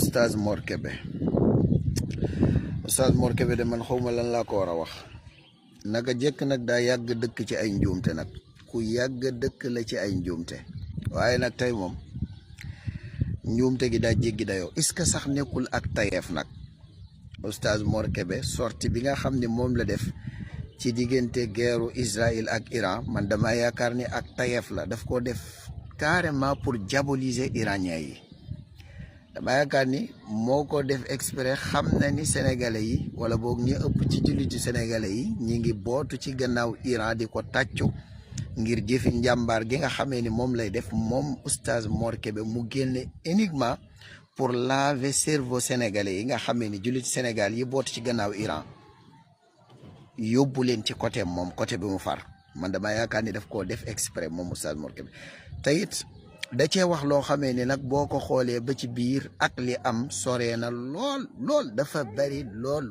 Oustaz Mor Kébé Oustaz Mor Kébé de man xawma lan laa ko war a wax naka jekk nag daa yàgg dëkk ci ay njuumte nag ku yàgg dëkk la ci ay njuumte waaye nag tey moom njuumte gi daa jéggi dayoo est-ce que sax nekkul ak tayeef nag Oustaz Mor Kébé sorti bi nga xam ne moom la def ci diggante guerru Israël ak Iran man dama yaakaar ni ak tayeef la daf ko def carrément pour diaboliser iranien yi dama yaakaar ni moo ko def exprès xam na ni sénégalais yi wala boog ñi ëpp ci jullitu sénégalais yi ñi ngi bootu ci gannaaw Iran di ko tàccu ngir jëfi njàmbaar gi nga xamee ni moom lay def moom Oustaz Mor Kébé mu génne uniquement pour laver cerveau sénégalais yi nga xamee ni jullitu Sénégal yi bootu ci gannaaw Iran yóbbu leen ci côté moom côté bi mu far man dama yaakaar ni daf koo def exprès moom Oustaz Mor Kébé te it da cee wax loo xamee ni nag boo ko xoolee ba ci biir ak li am soree na lool dafa bari lool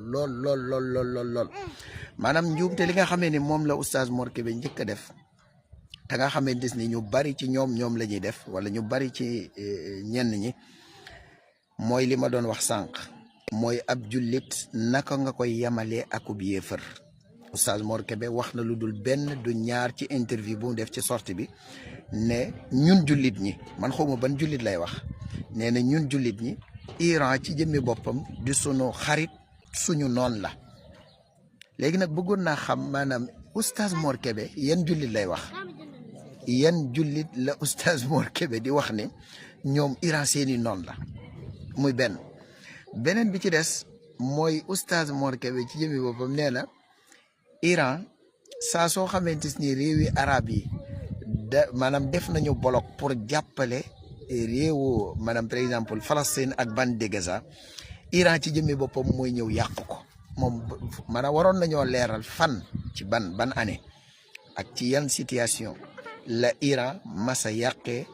maanaam njuumte li nga xamee ni moom la Oustaz Mor Kébé njëkk a def te nga xamee ni ñu bari ci ñoom la ñuy def wala ñu bari ci ñenn ñi mooy li ma doon wax sànq mooy ab jullit naka nga koy yemalee akub yéefar Oustaz Mor Kébé wax na lu dul benn du ñaar ci interview bu mu def ci sortie bi ne ñun jullit ñi man xawma ban jullit lay wax nee na ñun jullit ñi Iran ci jëmmi boppam di sunu xarit suñu noon la léegi nag bëggoon naa xam maanaam Oustaz Mor Kébé yan jullit lay wax yan jullit la Oustaz Mor Kébé di wax ne ñoom Iran seeni noon la muy beneen bi ci des mooy Oustaz Mor Kébé ci jëmmi boppam nee na Iran saa soo xamante ni réewi arab yi maanaam def nañu bloc pour jàppale réewu maanaam par exemple Palestine ak bande de Gaza Iran ci jëmmi boppam mooy ñëw yàq ko moom maanaam waroon nañoo leeral fan ci ban année ak ci yan situation la Iran masa yàqee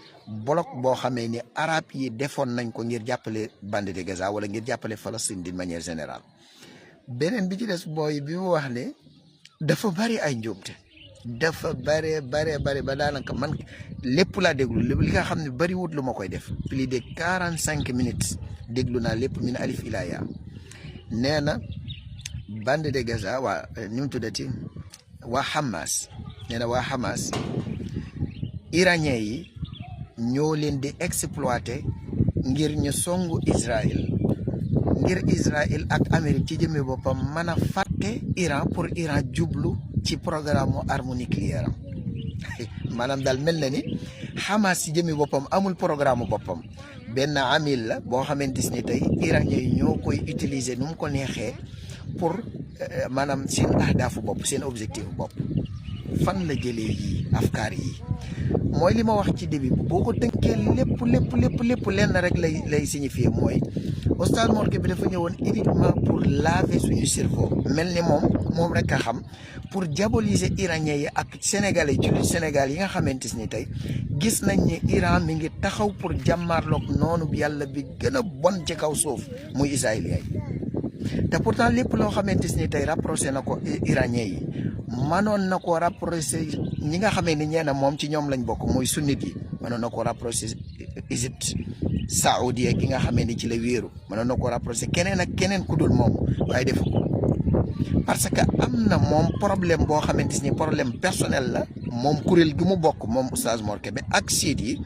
bloc boo xamee ni arab yi defoon nañ ko ngir jàppale bande de Gaza wala ngir jàppale Palestine d'une manière générale beneen bi ci des booy bi mu wax ne dafa bari ay njuumte dafa bare ba daanaka man lépp laa déglu li nga xam ne bari wut lu ma koy def plus de 45 minutes déglu naa lépp min alif ila yaa nee na bande de Gaza waa ñu mu tuddati waa Hamas nee na waa Hamas iranien yi ñoo leen di exploiter ngir ñu songu Israël ngir Israël ak Amérique ci jëmee boppam mën a fàtte Iran pour Iran jublu ci programme arme nucléaire maanaam daal mel na ni Hamas ci jëmee boppam amul programme boppam benn amil la boo xamante ni tey iranien yi ñoo koy utiliser nu mu ko neexee pour maanaam seen ahdaafu bopp seen objectif bopp fan la jëlee yii afkaar yi mooy li ma wax ci début boo ko tënkee lépp lenn rek lay signifier mooy Oustaz Mor Kébé dafa ñëwoon uniquement pour laver suñu cerveau mel ni moom rek a xam pour diaboliser iranien yi ak sénégalais jullit Sénégal yi nga xamante ni tey gis nañ ne Iran mi ngi taxaw pour jàmmaarloog noonu yàlla bi gën a bon ci kaw suuf muy israélien yi te pourtant lépp loo xamante ni tey rapproché na ko iranien yi mënoon na ko rapproché ñi nga xamee ni ñeena moom ci ñoom lañ bokk mooy sunnit yi mënoon na ko rapproché Égypte Saoudia gi nga xamee ni ci la wéeru mënoon na ko rapproché keneen ak keneen ku dul moom waaye defu ko parce que am na moom problème boo xamante ni problème personnel la moom kuréel gi mu bokk moom Oustaz Mor Kébé ak siit yi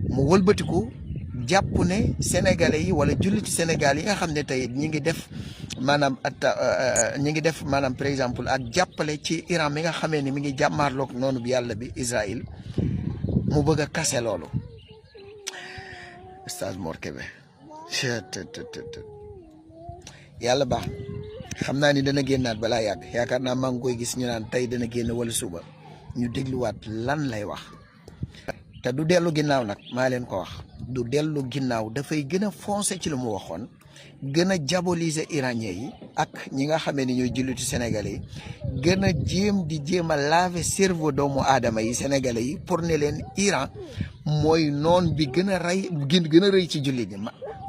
mu wëlbatiku jàpp ne sénégalais yi wala jullit Sénégal yi nga xam ne tey ñi ngi def maanaam par exemple ak jàppale ci Iran mi nga xamee ni mi ngi jàmmaarloog noonu bi yàlla bi Israël mu bëgg a kase loolu Oustaz Mor Kébé yàlla baax xam naa ni dana génnaat balaa yàgg yaakaar naa maa ngi koy gis ñu naan tey dana génn wala suba ñu dégluwaat lan lay wax te du dellu ginnaaw nag maa leen ko wax du dellu ginnaaw dafay gën a foncé ci lu mu waxoon gën a diaboliser iranien yi ak ñi nga xamee ni ñooy jullitu sénégalais yi gën a jéem a laver cerveau doomu aadama yi sénégalais yi pour ne leen Iran mooy noon bi gën a rëy ci jullit ñi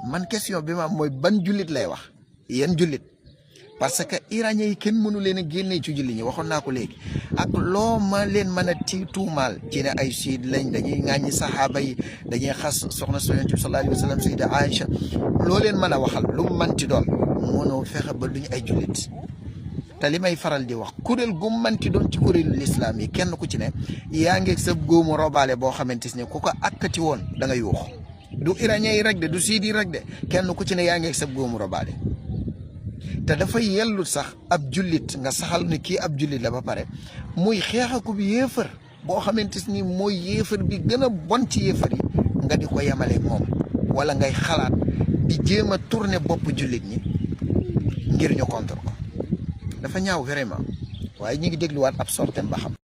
man question bi ma mooy ban jullit lay wax yan jullit parce que iranien yi kenn mënu leen a génnee ci julli ñi waxoon naa ko léegi ak loo ma leen mën a tuumaal ci ne ay siid lañ dañuy ŋàññi saxaaba yi dañuy xas soxna Yonent bi sallallahu alayhi wa sallam sayida Aïcha loo leen mën a waxal lu mu manti doon mënoo fexe ba duñu ay jullit te li may faral di wax kuréel gu manti doon ci kuréelu lislaam yi kenn ku ci ne yaa ngi sa góomu robaale boo xamante ne ku ko akkati woon da nga yuux du iranien yi rek de du siid yi rek de kenn ku ci ne yaa ngi sa góomu robaale te dafay yellu sax ab jullit nga saxal ne kii ab jullit la ba pare muy xeexaku bi yéefar boo xamante ni mooy yéefar bi gën a bon ci yéefar yi nga di ko yemale moom wala ngay xalaat di jéem a tourner bopp jullit ñi ngir ñu contre ko dafa ñaaw vraiment waaye ñi ngi dégluwaat ab sortem ba xam